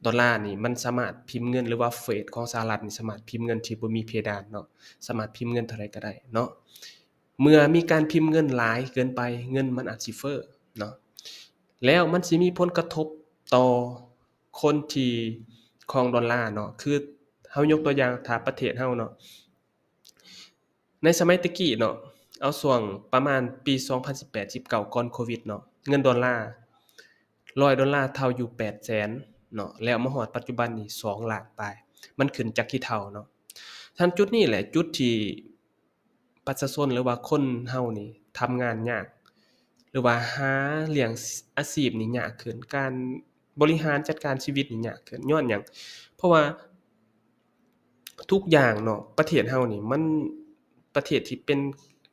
ດອນລານີ້ມັນສາມາດພິມເງິນ ຫຼືວ່າເຟດຂອງສະຫະລັດນີ້ສາມາດພິມເງິນທີ່ບໍ່ມີເພດານເນາະ ສາມາດພິມເງິນເທົ່າໃດກໍໄດ້ເນາະ. ເມື່ອມີການພິມເງິນຫຼາຍເກີນໄປ ເງິນມັນອາດຊິເຟີ້ເນາະ ແລ້ວມັນຊິມີຜົນກະທົບຕໍ່ຄົນທີ່ຄອງດອນລາເນາະ. ຄືເຮົາຍົກຕົວຢ່າງ ຖ້າປະເທດເຮົາເນາະ ໃນສະໄໝແຕ່ກີ້ເນາະ ເອົາຊ່ວງປະມານປີສອງພັນສິບແປດ ສິບເກົ້າ ກ່ອນໂຄວິດເນາະ ເງິນດອນລາ ຮ້ອຍດອນລາເທົ່າຢູ່ແປດແສນເນາະ ແລ້ວມາຮອດປັດຈຸບັນນີ້ສອງລ້ານປາຍ ມັນຂຶ້ນຈັກກີ່ເທົ່າເນາະ. ສະນັ້ນຈຸດນີ້ແຫຼະ ຈຸດທີ່ປະຊາຊົນ ຫຼືວ່າຄົນເຮົານີ້ທຳງານຍາກ ຫຼືວ່າຫາລ້ຽງອາຊີບນີ້ຍາກຂຶ້ນ ການບໍລິຫານຈັດການຊີວິດນີ້ຍາກຂຶ້ນ. ຍ້ອນຫຍັງ? ເພາະວ່າ ທຸກຢ່າງເນາະ ປະເທດເຮົານີ້ມັນປະເທດທີ່ເປັນ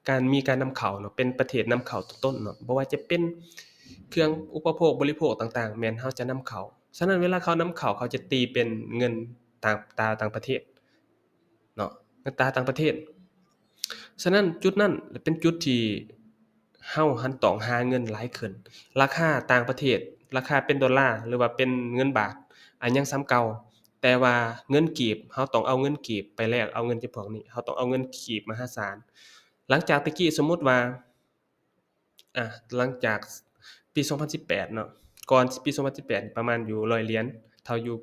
ການ ມີການນຳເຂົ້າເນາະ ເປັນປະເທດນຳເຂົ້າຕົ້ນໆເນາະ ບໍ່ວ່າຈະເປັນເຄື່ອງອຸປະໂພກບໍລິໂພກຕ່າງໆ ແມ່ນເຮົາຈະນຳເຂົ້າ. ສະນັ້ນເວລາເຂົານຳເຂົ້າ ເຂົາຈະຕີເປັນເງິນຕາ ຕາຕ່າງປະເທດເນາະ ເງິນຕາຕ່າງປະເທດ. ສະນັ້ນຈຸດນັ້ນເປັນຈຸດທີ່ ເຮົາຫັ້ນຕ້ອງຫາເງິນຫຼາຍຂຶ້ນ. ລາຄາຕ່າງປະເທດ ລາຄາເປັນໂດລາ ຫຼືວ່າເປັນເງິນບາດ ອາ ຍັງສ່ຳເກົ່າ, ແຕ່ວ່າເງິນກີບ ເຮົາຕ້ອງເອົາເງິນກີບໄປແລກເອົາເງິນຈຳພວກນີ້, ເຮົາຕ້ອງເອົາເງິນກີບມະຫາສານ. ຫຼັງຈາກແຕ່ກີ້ ສົມມຸດວ່າ ອາ ຫຼັງຈາກປີສອງພັນສິບແປດເນາະ, ກ່ອນປີສອງພັນສິບແປດ ປະມານຢູ່ຮ້ອຍຫຼຽນ ເທົ່າຢູ່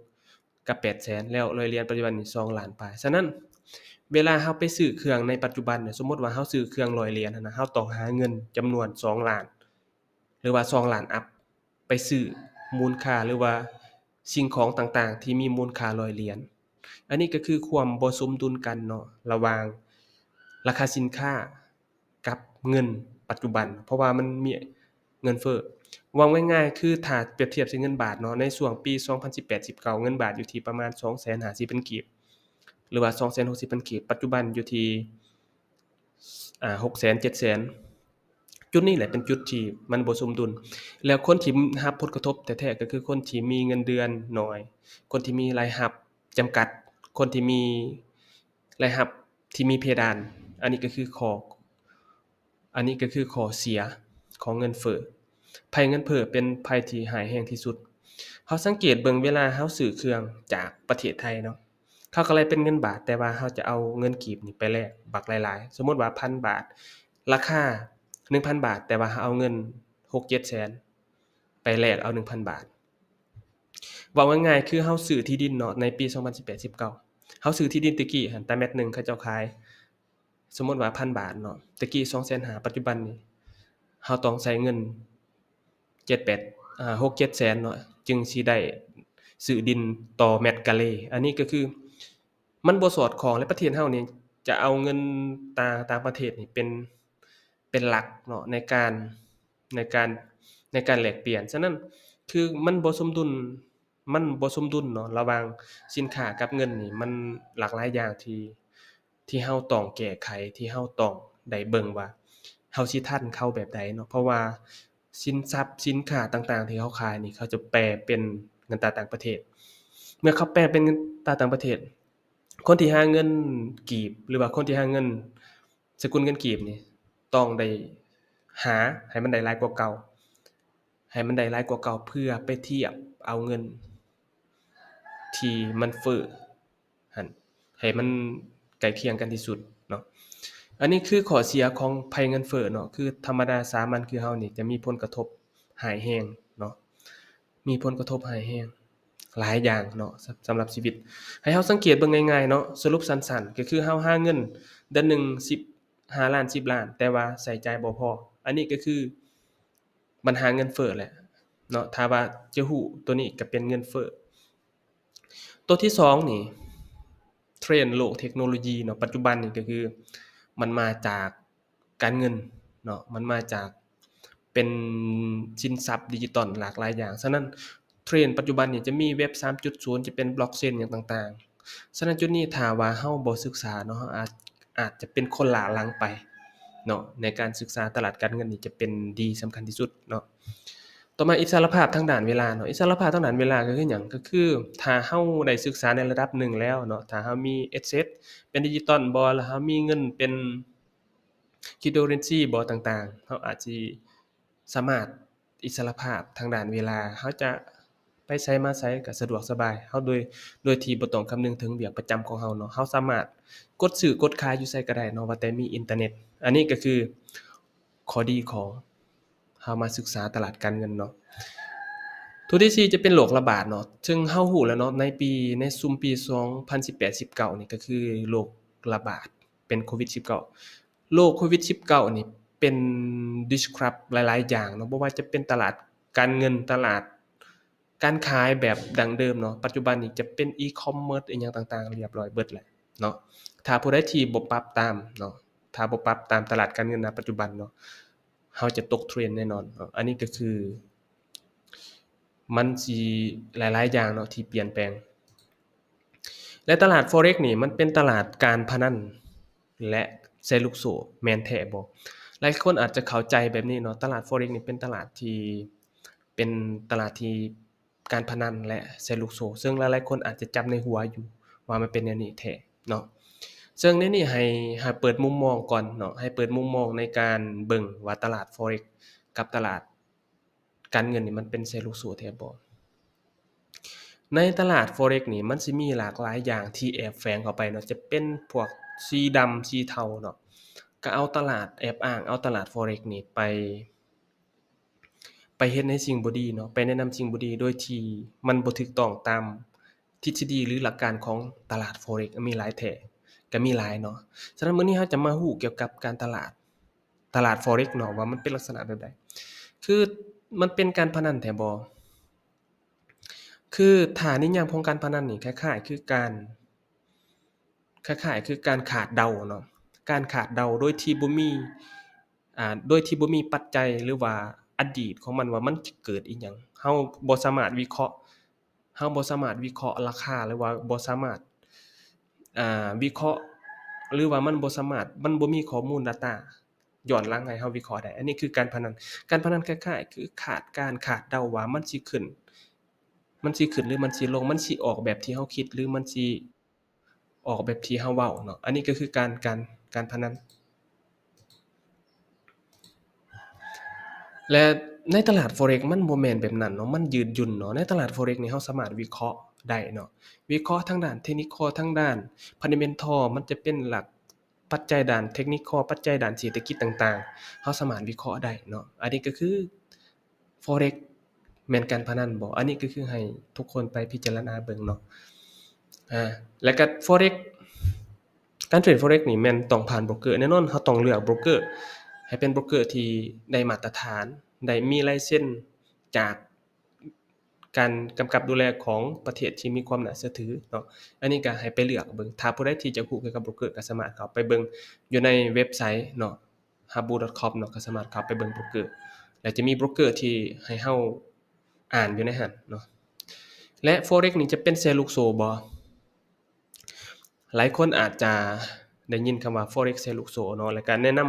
ກັບແປດແສນ ແລ້ວຮ້ອຍຫຼຽນປັດຈຸບັນນີ້ສອງລ້ານປາຍ. ສະນັ້ນ ເວລາເຮົາໄປຊື້ເຄື່ອງໃນປັດຈຸບັນ ສົມມຸດວ່າເຮົາຊື້ເຄື່ອງຮ້ອຍຫຼຽນຫັ້ນນະ, ເຮົາຕ້ອງຫາເງິນຈຳນວນສອງລ້ານ ຫຼືວ່າສອງລ້ານອັບ ໄປຊື້ມູນຄ່າ ຫຼືວ່າສິ່ງຂອງຕ່າງໆທີ່ມີມູນຄ່າຮ້ອຍຫຼຽນ. ອັນນີ້ກໍຄືຄວາມບໍ່ສົມດຸນກັນເນາະ ລະຫວ່າງລາຄາສິນຄ້າ ກັບເງິນປັດຈຸບັນ ເພາະວ່າມັນມີເງິນເຟີ້. ເວົ້າງ່າຍໆ ຄືຖ້າປຽບທຽບໃສ່ເງິນບາດເນາະ ໃນຊ່ວງປີສອງພັນສິບແປດ ສິບເກົ້າ ເງິນບາດຢູ່ທີ່ປະມານສອງແສນຫ້າສິບພັນກີບ ຫຼືວ່າສອງແສນຫົກສິບພັນກີບ, ປັດຈຸບັນຢູ່ທີ່ ອາ ຫົກແສນ ເຈັດແສນ. ຈຸດນີ້ແຫຼະເປັນຈຸດທີ່ມັນບໍ່ສົມດຸນ ແລ້ວຄົນທີ່ຮັບຜົນກະທົບແທ້ໆ ກໍຄືຄົນທີ່ມີເງິນເດືອນໜ້ອຍ, ຄົນທີ່ມີລາຍຮັບຈຳກັດ, ຄົນທີ່ມີລາຍຮັບທີ່ມີເພດານ. ອັນນີ້ກໍຄືຂໍ້ ອັນນີ້ກໍຄືຂໍ້ເສຍຂອງເງິນເຟີ້. ໄພເງິນເຟີ້ເປັນໄພທີ່ຮ້າຍແຮງທີ່ສຸດ. ເຮົາສັງເກດເບິ່ງເວລາເຮົາຊື້ເຄື່ອງຈາກປະເທດໄທເນາະ, ເຂົາກໍໄລ່ເປັນເງິນບາດ ແຕ່ວ່າເຮົາຈະເອົາເງິນກີບນີ້ໄປແລກບັກຫຼາຍໆ. ສົມມຸດວ່າພັນບາດ, ລາຄາໜຶ່ງພັນບາດ ແຕ່ວ່າເຮົາເອົາເງິນຫົກເຈັດແສນໄປແລກເອົາໜຶ່ງພັນບາດ. ເວົ້າງ່າຍໆ ຄືເຮົາຊື້ທີ່ດິນເນາະ ໃນປີສອງພັນສິບແປດ ສິບເກົ້າ ເຮົາຊື້ທີ່ດິນແຕ່ກີ້ຫັ້ນ ຕາແມັດໜຶ່ງເຂົາເຈົ້າຂາຍ ສົມມຸດວ່າພັນບາດເນາະ ແຕ່ກີ້ສອງແສນຫ້າ ປັດຈຸບັນນີ້ເຮົາຕ້ອງໃຊ້ເງິນເຈັດແປດ ອາ ຫົກເຈັດແສນເນາະ ຈຶ່ງຊິໄດ້ຊື້ດິນຕໍ່ແມັດກາເລ. ອັນນີ້ກໍຄືມັນບໍ່ສອດຄ່ອງ ແລະ ປະເທດເຮົານີ້ຈະເອົາເງິນຕ່າງ ຕ່າງປະເທດນີ້ເປັນ ເປັນຫຼັກເນາະ ໃນການ ໃນການ ໃນການແລກປ່ຽນ. ສະນັ້ນ ຄືມັນບໍ່ສົມດຸນ ມັນບໍ່ສົມດຸນເນາະ ລະຫວ່າງສິນຄ້າກັບເງິນນີ້ ມັນຫຼາກຫຼາຍຢ່າງທີ່ ທີ່ເຮົາຕ້ອງແກ້ໄຂ ທີ່ເຮົາຕ້ອງໄດ້ເບິ່ງວ່າເຮົາຊິທັນເຂົາແບບໃດເນາະ ເພາະວ່າສິນຊັບ ສິນຄ້າຕ່າງໆທີ່ເຮົາຂາຍນີ້ ເຂົາຈະແປເປັນເງິນຕາຕ່າງປະເທດ. ເມື່ອເຂົາແປເປັນເງິນຕາຕ່າງປະເທດ ຄົນທີ່ຫາເງິນກີບ ຫຼືວ່າຄົນທີ່ຫາເງິນ ສະກຸນເງິນກີບນີ້ ຕ້ອງໄດ້ຫາໃຫ້ມັນໄດ້ຫຼາຍກວ່າເກົ່າ ໃຫ້ມັນໄດ້ຫຼາຍກວ່າເກົ່າ ເພື່ອໄປທຽບເອົາເງິນທີ່ມັນເຟີ້ຫັ້ນ ໃຫ້ມັນໃກ້ຄຽງກັນທີ່ສຸດເນາະ. ອັນນີ້ຄືຂໍ້ເສຍຂອງໄພເງິນເຟີ້ເນາະ ຄືທຳມະດາສາມັນຄືເຮົານີ້ ຈະມີຜົນກະທົບຮ້າຍແຮງເນາະ. ມີຜົນກະທົບຮ້າຍແຮງຫຼາຍຢ່າງເນາະ ສຳລັບຊີວິດ. ໃຫ້ເຮົາສັງເກດເບິ່ງງ່າຍໆເນາະ, ສະຫຼຸບສັ້ນໆ ກໍຄືເຮົາຫາເງິນເດືອນໜຶ່ງສິບຫ້າລ້ານ ສິບລ້ານ ແຕ່ວ່າໃຊ້ຈ່າຍບໍ່ພໍ, ອັນນີ້ກໍຄືບັນຫາເງິນເຟີ້ແຫຼະເນາະ. ຖ້າວ່າຈະຮູ້ໂຕນີ້ກໍເປັນເງິນເຟີ້. ໂຕທີສອງນີ້ ເທຣນໂລກເທັກໂນໂລຢີເນາະ ປັດຈຸບັນນີ້ກໍຄືມັນມາຈາກ ການເງິນເນາະ ມັນມາຈາກເປັນສິນຊັບດິຈິຕອນຫຼາກຫຼາຍຢ່າງ. ສະນັ້ນເທຣນປັດຈຸບັນນີ້ຈະມີເວັບສາມຈຸດສູນ ຈະເປັນບລັອກເຊນຫຍັງຕ່າງໆ. ສະນັ້ນຈຸດນີ້ຖ້າວ່າເຮົາບໍ່ສຶກສາເນາະ ເຮົາອາດ ອາດຈະເປັນຄົນລ້າຫຼັງໄປເນາະ ໃນການສຶກສາຕະຫຼາດການເງິນນີ້ຈະເປັນດີສຳຄັນທີ່ສຸດເນາະ. ຕໍ່ມາ ອິດສະຫຼະພາບທາງດ້ານເວລາເນາະ, ອິດສະຫຼະພາບທາງດ້ານເວລາກໍຄືຫຍັງ? ກໍຄືຖ້າເຮົາໄດ້ສຶກສາໃນລະດັບໜຶ່ງແລ້ວເນາະ, ຖ້າເຮົາມີແອັດເຊັດເປັນດິຈິຕອນບໍ ແລ້ວເຮົາມີເງິນເປັນ cryptocurrency ບໍຕ່າງໆ, ເຮົາອາດຊິສາມາດອິດສະຫຼະພາບທາງດ້ານເວລາ, ເຮົາຈະໄປໃສມາໃສກໍສະດວກສະບາຍ, ເຮົາໂດຍ ໂດຍທີ່ບໍ່ຕ້ອງຄຳນຶງເຖິງວຽກປະຈຳຂອງເຮົາເນາະ, ເຮົາສາມາດກົດຊື້ກົດຂາຍຢູ່ໃສກໍໄດ້ເນາະ, ວ່າແຕ່ມີອິນເຕີເນັດ. ອັນນີ້ກໍຄືຂໍ້ດີຂອງເຮົາມາສຶກສາຕະຫຼາດການເງິນເນາະ. ໂຕທີສີ່ຈະເປັນໂລກລະບາດເນາະ, ເຊິ່ງເຮົາຮູ້ແລ້ວເນາະ, ໃນປີ ໃນຊຸມປີສອງພັນສິບແປດ ສິບເກົ້ານີ້ ກໍຄືໂລກລະບາດ ເປັນໂຄວິດສິບເກົ້າ. ໂລກໂຄວິດສິບເກົ້ານີ້ເປັນ disrupt ຫຼາຍໆຢ່າງເນາະ, ບໍ່ວ່າຈະເປັນຕະຫຼາດການເງິນ, ຕະຫຼາດການຂາຍແບບດັ້ງເດີມເນາະ, ປັດຈຸບັນນີ້ຈະເປັນ e-commerce ອີ່ຫຍັງຕ່າງໆ ລຽບຮ້ອຍເບິດແລ້ວເນາະ. ຖ້າຜູ້ໃດທີ່ບໍ່ປັບຕາມເນາະ, ຖ້າບໍ່ປັບຕາມຕະຫຼາດການເງິນນະປັດຈຸບັນເນາະ, ເຮົາຈະຕົກເທຣນແນ່ນອນເນາະ. ອັນນີ້ກໍຄືມັນຊິຫຼາຍໆຢ່າງເນາະທີ່ປ່ຽນແປງ. ແລະ ຕະຫຼາດ Forex ນີ້ມັນເປັນຕະຫຼາດການພະນັນ ແລະ ແຊລູກໂສ້ ແມ່ນແທ້ບໍ່? ຫຼາຍຄົນອາດຈະເຂົ້າໃຈແບບນີ້ເນາະ, ຕະຫຼາດ Forex ນີ້ເປັນຕະຫຼາດທີ່ ເປັນຕະຫຼາດທີ່ການພະນັນ ແລະ ແຊລູກໂສ້, ເຊິ່ງຫຼາຍໆຄົນອາດຈະຈັບໃນຫົວຢູ່ວ່າມັນເປັນແນວນີ້ແທ້ເນາະ. ເຊິ່ງໃນນີ້ໃຫ້ ໃຫ້ເປີດມຸມມອງກ່ອນເນາະ, ໃຫ້ເປີດມຸມມອງໃນການເບິ່ງວ່າຕະຫຼາດ Forex ກັບຕະຫຼາດ ການເງິນນີ້ມັນເປັນແຊລູກໂສ້ແທ້ບໍ່? ໃນຕະຫຼາດ Forex ນີ້ມັນຊິມີຫຼາກຫຼາຍຢ່າງທີ່ແອບແຝງເຂົ້າໄປເນາະ, ຈະເປັນພວກສີດຳ ສີເທົາເນາະ, ກໍເອົາຕະຫຼາດ ແອບອ້າງເອົາຕະຫຼາດ Forex ນີ້ໄປ ໄປເຮັດໃນສິ່ງບໍ່ດີເນາະ, ໄປແນະນຳສິ່ງບໍ່ດີໂດຍທີ່ມັນບໍ່ຖືກຕ້ອງຕາມທິດສະດີ ຫຼື ຫຼັກການຂອງຕະຫຼາດ Forex ມີຫຼາຍແທ້ ກໍມີຫຼາຍເນາະ. ສະນັ້ນມື້ນີ້ເຮົາຈະມາຮູ້ກ່ຽວກັບການຕະຫຼາດ ຕະຫຼາດ Forex ເນາະ ວ່າມັນເປັນລັກສະນະແບບໃດ? ຄືມັນເປັນການພະນັນແທ້ບໍ່? ຄືຖ້ານິຍາມຂອງການພະນັນນີ້ຄ້າຍໆຄືການ ຄ້າຍໆຄືການຄາດເດົາເນາະ, ການຄາດເດົາໂດຍທີ່ບໍ່ມີ ອ່າ ໂດຍທີ່ບໍ່ມີປັດໄຈ ຫຼືວ່າອະດີດຂອງມັນວ່າມັນຈະເກີດອີ່ຫຍັງ, ເຮົາບໍ່ສາມາດວິເຄາະ ເຮົາບໍ່ສາມາດວິເຄາະລາຄາ ຫຼືວ່າບໍ່ສາມາດ ອ່າ ວິເຄາະ ຫຼືວ່າມັນບໍ່ສາມາດ ມັນບໍ່ມີຂໍ້ມູນ data ຍ້ອນຫຼັງໃຫ້ເຮົາວິເຄາະໄດ້. ອັນນີ້ຄືການພະນັນ. ການພະນັນຄ້າຍໆຄືຄາດການຄາດເດົາວ່າມັນຊິຂຶ້ນ ມັນຊິຂຶ້ນ ຫຼື ມັນຊິລົງ, ມັນຊິອອກແບບທີ່ເຮົາຄິດ ຫຼື ມັນຊິອອກແບບທີ່ເຮົາເວົ້າເນາະ. ອັນນີ້ກໍຄືການ ການ ການພະນັນ. ແລະ ໃນຕະຫຼາດ Forex ມັນບໍ່ແມ່ນແບບນັ້ນເນາະ, ມັນຍືດຫຍຸ່ນເນາະ. ໃນຕະຫຼາດ Forex ນີ້ເຮົາສາມາດວິເຄາະໄດ້ເນາະ, ວິເຄາະທາງດ້ານ technical ທາງດ້ານ fundamental ມັນຈະເປັນຫຼັກ ປັດໄຈດ້ານ technical ປັດໄຈດ້ານເສດຖະກິດຕ່າງໆ ເຮົາສາມາດວິເຄາະໄດ້ເນາະ. ອັນນີ້ກໍຄື Forex ແມ່ນການພະນັນບໍ່? ອັນນີ້ກໍຄືໃຫ້ທຸກຄົນໄປພິຈາລະນາເບິ່ງເນາະ. ອາ ແລ້ວກໍ Forex ການເທຣດ Forex ນີ້ແມ່ນຕ້ອງຜ່ານໂບຣກເກີແນ່ນອນ, ເຮົາຕ້ອງເລືອກໂບຣກເກີໃຫ້ເປັນໂບຣກເກີທີ່ໄດ້ມາດຕະຖານ ໄດ້ມີລາຍເຊັນຈາກ ການກຳກັບດູແລຂອງປະເທດທີ່ມີຄວາມໜ້າເຊື່ອຖືເນາະ. ອັນນີ້ກໍໃຫ້ໄປເລືອກເບິ່ງ, ຖ້າຜູ້ໃດທີ່ຈະຮູ້ກ່ຽວກັບໂບຣກເກີ ກໍສາມາດເຂົ້າໄປເບິ່ງຢູ່ໃນເວັບໄຊເນາະ habu.com ເນາະ, ກໍສາມາດເຂົ້າໄປເບິ່ງໂບຣກເກີ ແລະ ຈະມີໂບຣກເກີທີ່ໃຫ້ເຮົາອ່ານຢູ່ໃນຫັ້ນເນາະ. ແລະ Forex ນີ້ຈະເປັນແຊລູກໂສ້ບໍ່? ຫຼາຍຄົນອາດຈະໄດ້ຍິນຄຳວ່າ Forex ແຊລູກໂສ້ເນາະ, ແລ້ວກໍແນະນຳ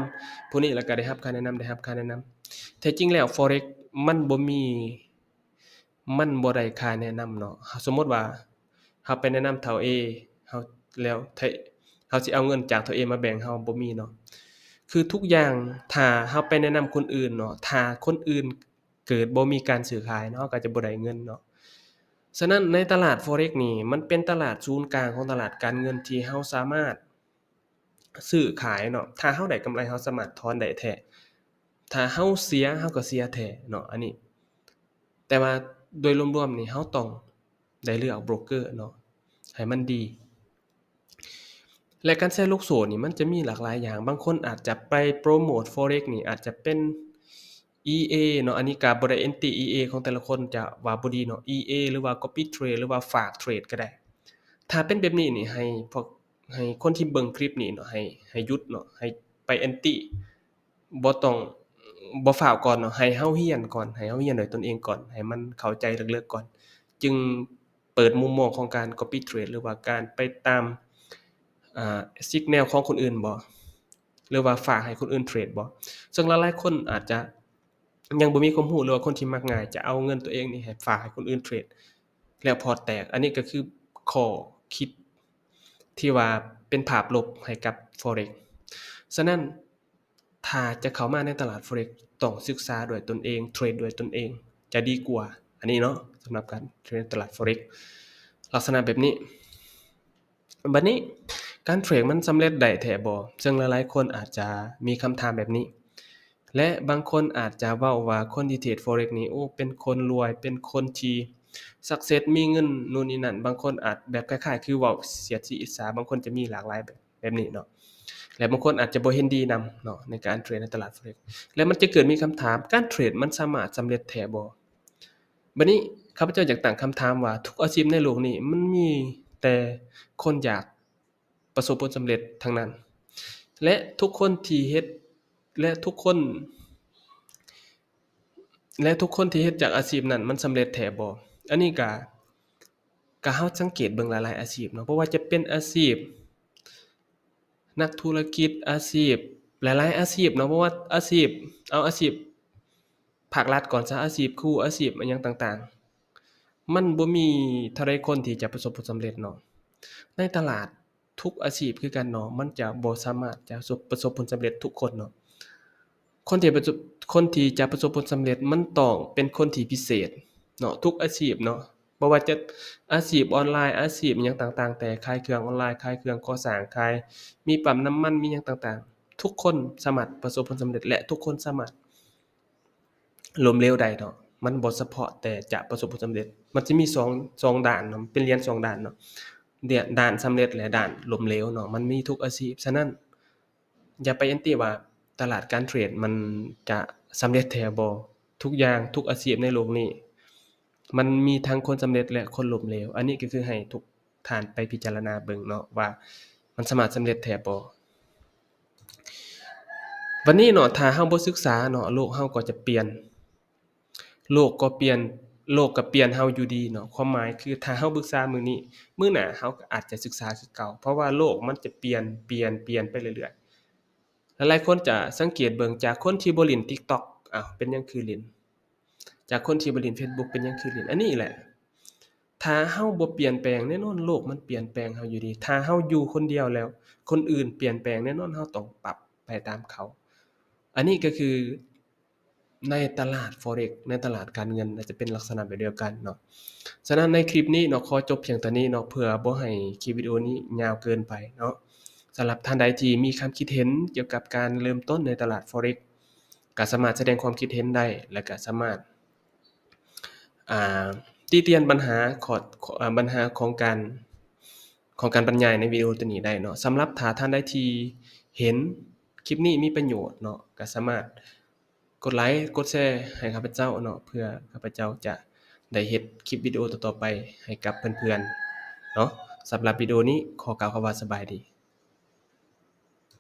ຜູ້ນີ້ ແລ້ວກໍໄດ້ຮັບຄຳແນະນຳ ໄດ້ຮັບຄຳແນະນຳ. ແທ້ຈິງແລ້ວ Forex ມັນບໍ່ມີ ມັນບໍ່ໄດ້ຄ່າແນະນຳເນາະ. ສົມມຸດວ່າເຮົາໄປແນະນຳທ້າວ A ເຮົາ ແລ້ວ ເຮົາຊິເອົາເງິນຈາກທ້າວ A ມາແບ່ງເຮົາ ບໍ່ມີເນາະ. ຄືທຸກຢ່າງ ຖ້າເຮົາໄປແນະນຳຄົນອື່ນເນາະ, ຖ້າຄົນອື່ນເກີດບໍ່ມີການຊື້ຂາຍເນາະ, ເຮົາກໍຈະບໍ່ໄດ້ເງິນເນາະ. ສະນັ້ນໃນຕະຫຼາດ Forex ນີ້ ມັນເປັນຕະຫຼາດສູນກາງຂອງຕະຫຼາດການເງິນທີ່ເຮົາສາມາດ ຊື້ຂາຍເນາະ, ຖ້າເຮົາໄດ້ກຳໄລ ເຮົາສາມາດຖອນໄດ້ແທ້, ຖ້າເຮົາເສຍ ເຮົາກໍເສຍແທ້ເນາະ ອັນນີ້. ແຕ່ວ່າ ໂດຍລວມໆນີ້ເຮົາຕ້ອງໄດ້ເລືອກໂບຣກເກີເນາະ ໃຫ້ມັນດີ. ແລະ ການແຊລູກໂສ້ນີ້ມັນຈະມີຫຼາກຫຼາຍຢ່າງ. ບາງຄົນອາດຈະໄປໂປຣໂມດ Forex ນີ້ ອາດຈະເປັນ EA ເນາະ, ອັນນີ້ກໍບໍ່ໄດ້ແອນຕິ EA ຂອງແຕ່ລະຄົນຈະວ່າບໍ່ດີເນາະ, EA ຫຼືວ່າ Copy Trade ຫຼືວ່າຝາກເທຣດກໍໄດ້. ຖ້າເປັນແບບນີ້ນີ້ ໃຫ້ພວກ ໃຫ້ຄົນທີ່ເບິ່ງຄລິບນີ້ເນາະ ໃຫ້ ໃຫ້ຢຸດເນາະ, ໃຫ້ໄປແອນຕິ ບໍ່ຕ້ອງ ບໍ່ຟ້າວກ່ອນເນາະ, ໃຫ້ເຮົາຮຽນກ່ອນ, ໃຫ້ເຮົາຮຽນດ້ວຍຕົນເອງກ່ອນ, ໃຫ້ມັນເຂົ້າໃຈເລິກໆກ່ອນ, ຈຶ່ງເປີດມຸມມອງຂອງການ Copy Trade ຫຼືວ່າການໄປຕາມ ອ່າ Signal ຂອງຄົນອື່ນບໍ ຫຼືວ່າຝາກໃຫ້ຄົນອື່ນເທຣດບໍ. ເຊິ່ງຫຼາຍໆຄົນອາດຈະຍັງບໍ່ມີຄວາມຮູ້ ຫຼືວ່າຄົນທີ່ມັກງ່າຍ ຈະເອົາເງິນຕົວເອງນີ້ໃຫ້ຝາກໃຫ້ຄົນອື່ນເທຣດ ແລ້ວພອດແຕກ. ອັນນີ້ກໍຄືຂໍ້ຄິດທີ່ວ່າເປັນພາບລົບໃຫ້ກັບ Forex. ສະນັ້ນ ຖ້າຈະເຂົ້າມາໃນຕະຫຼາດ Forex ຕ້ອງສຶກສາດ້ວຍຕົນເອງ, ເທຣດດ້ວຍຕົນເອງ ຈະດີກວ່າ. ອັນນີ້ເນາະ ສຳລັບການເທຣດໃນຕະຫຼາດ Forex ລັກສະນະແບບນີ້. ບັດນີ້ ການເທຣດມັນສຳເລັດໄດ້ແທ້ບໍ່? ເຊິ່ງຫຼາຍໆຄົນອາດຈະມີຄຳຖາມແບບນີ້ ແລະ ບາງຄົນອາດຈະເວົ້າວ່າຄົນທີ່ເທຣດ Forex ນີ້ ໂອ້ ເປັນຄົນລວຍ, ເປັນຄົນທີ່ success ມີເງິນ ໂນ່ນນີ້ນັ້ນ. ບາງຄົນອາດແບບຄ້າຍໆຄືເວົ້າສຽດສີອິດສາ, ບາງຄົນຈະມີຫຼາກຫຼາຍແບບ ແບບນີ້ເນາະ ແລະ ບາງຄົນອາດຈະບໍ່ເຫັນດີນຳເນາະ ໃນການເທຣດໃນຕະຫຼາດ Forex ແລະ ມັນຈະເກີດມີຄຳຖາມ ການເທຣດມັນສາມາດສຳເລັດແທ້ບໍ່? ບັດນີ້ ຂ້າພະເຈົ້າຢາກຕັ້ງຄຳຖາມວ່າ ທຸກອາຊີບໃນໂລກນີ້ ມັນມີແຕ່ຄົນຢາກປະສົບຜົນສຳເລັດທັງນັ້ນ ແລະ ທຸກຄົນທີ່ເຮັດ ແລະ ທຸກຄົນ ແລະ ທຸກຄົນທີ່ເຮັດຈາກອາຊີບນັ້ນ ມັນສຳເລັດແທ້ບໍ່? ອັນນີ້ກະ ກະເຮົາສັງເກດເບິ່ງຫຼາຍໆອາຊີບເນາະ, ບໍ່ວ່າຈະເປັນອາຊີບນັກທຸລະກິດ, ອາຊີບ ຫຼາຍໆອາຊີບເນາະ, ບໍ່ວ່າອາຊີບ ເອົາອາຊີບພາກລັດກ່ອນຊະ, ອາຊີບຄູ, ອາຊີບອີ່ຫຍັງຕ່າງໆ, ມັນບໍ່ມີເທົ່າໃດຄົນທີ່ຈະປະສົບຜົນສຳເລັດເນາະ. ໃນຕະຫຼາດ ທຸກອາຊີບຄືກັນເນາະ, ມັນຈະບໍ່ສາມາດຈະປະສົບ ປະສົບຜົນສຳເລັດທຸກຄົນເນາະ. ຄົນທີ່ປະສົບ ຄົນທີ່ຈະປະສົບຜົນສຳເລັດ ມັນຕ້ອງເປັນຄົນທີ່ພິເສດເນາະ, ທຸກອາຊີບເນາະ, ບໍ່ວ່າຈະອາຊີບອອນລາຍ, ອາຊີບອີ່ຫຍັງຕ່າງໆແຕ່, ຂາຍເຄື່ອງອອນລາຍ, ຂາຍເຄື່ອງກໍ່ສ້າງ, ຂາຍ ມີປ້ຳນ້ຳມັນ, ມີຫຍັງຕ່າງໆ, ທຸກຄົນສາມາດປະສົບຜົນສຳເລັດ ແລະ ທຸກຄົນສາມາດ ລົ້ມເຫຼວໄດ້ເນາະ. ມັນບໍ່ສະເພາະແຕ່ຈະປະສົບຜົນສຳເລັດ, ມັນຈະມີສອງ ສອງດ້ານເນາະ, ເປັນຫຼຽນສອງດ້ານເນາະ, ດ້ານສຳເລັດ ແລະ ດ້ານລົ້ມເຫຼວເນາະ, ມັນມີທຸກອາຊີບ. ສະນັ້ນ ຢ່າໄປແອນຕິວ່າຕະຫຼາດການເທຣດມັນຈະສຳເລັດແທ້ບໍ່? ທຸກຢ່າງ ທຸກອາຊີບໃນໂລກນີ້ ມັນມີທັງຄົນສຳເລັດ ແລະ ຄົນລົ້ມເຫຼວ. ອັນນີ້ກໍຄືໃຫ້ທຸກ ທ່ານໄປພິຈາລະນາເບິ່ງເນາະວ່າມັນສາມາດສຳເລັດແທ້ບໍ່. ບັດນີ້ເນາະ ຖ້າເຮົາບໍ່ສຶກສາເນາະ ໂລກເຮົາກໍຈະປ່ຽນ, ໂລກກໍປ່ຽນ, ໂລກກໍປ່ຽນເຮົາຢູ່ດີເນາະ. ຄວາມໝາຍຄື ຖ້າເຮົາສຶກສາມື້ນີ້, ມື້ໜ້າເຮົາກໍອາດຈະສຶກສາຄືເກົ່າ, ເພາະວ່າໂລກມັນຈະປ່ຽນ, ປ່ຽນ, ປ່ຽນໄປເລື້ອຍໆ. ຫຼາຍໆຄົນຈະສັງເກດເບິ່ງ ຈາກຄົນທີ່ບໍ່ຫຼິ້ນ TikTok ອ້າວ ເປັນຫຍັງຄືຫຼິ້ນ? ຈາກຄົນທີ່ບໍ່ຫຼິ້ນ Facebook ເປັນຫຍັງຄືຫຼິ້ນ? ອັນນີ້ແຫຼະ ຖ້າເຮົາບໍ່ປ່ຽນແປງ ແນ່ນອນໂລກມັນປ່ຽນແປງເຮົາຢູ່ດີ. ຖ້າເຮົາຢູ່ຄົນດຽວແລ້ວ ຄົນອື່ນປ່ຽນແປງ ແນ່ນອນເຮົາຕ້ອງປັບໄປຕາມເຂົາ. ອັນນີ້ກໍຄືໃນຕະຫຼາດ Forex ໃນຕະຫຼາດການເງິນ ອາດຈະເປັນລັກສະນະແບບດຽວກັນເນາະ. ສະນັ້ນໃນຄລິບນີ້ເນາະ ຂໍຈົບພຽງເທົ່ານີ້ເນາະ ເພື່ອບໍ່ໃຫ້ຄລິບວິດີໂອນີ້ຍາວເກີນໄປເນາະ. ສຳລັບທ່ານໃດທີ່ມີຄຳຄິດເຫັນກ່ຽວກັບການເລີ່ມຕົ້ນໃນຕະຫຼາດ Forex ກໍສາມາດສະແດງຄວາມຄິດເຫັນໄດ້ ແລະ ກໍສາມາດ ອ່າ ຕິຕຽນບັນຫາ ຂໍ້ ຂໍ້ ບັນຫາຂອງການ ຂອງການບັນຍາຍໃນວິດີໂອໂຕນີ້ໄດ້ເນາະ. ສຳລັບຖ້າທ່ານໃດທີ່ເຫັນຄລິບນີ້ມີປະໂຫຍດເນາະ ກໍສາມາດກົດໄລ ກົດແຊໃຫ້ຂ້າພະເຈົ້າເນາະ ເພື່ອຂ້າພະເຈົ້າຈະໄດ້ເຮັດຄລິບວິດີໂອຕໍ່ໆໄປໃຫ້ກັບເພື່ອນໆເນາະ. ສຳລັບວິດີໂອນີ້ຂໍກ່າວຄຳວ່າສະບາຍດີ.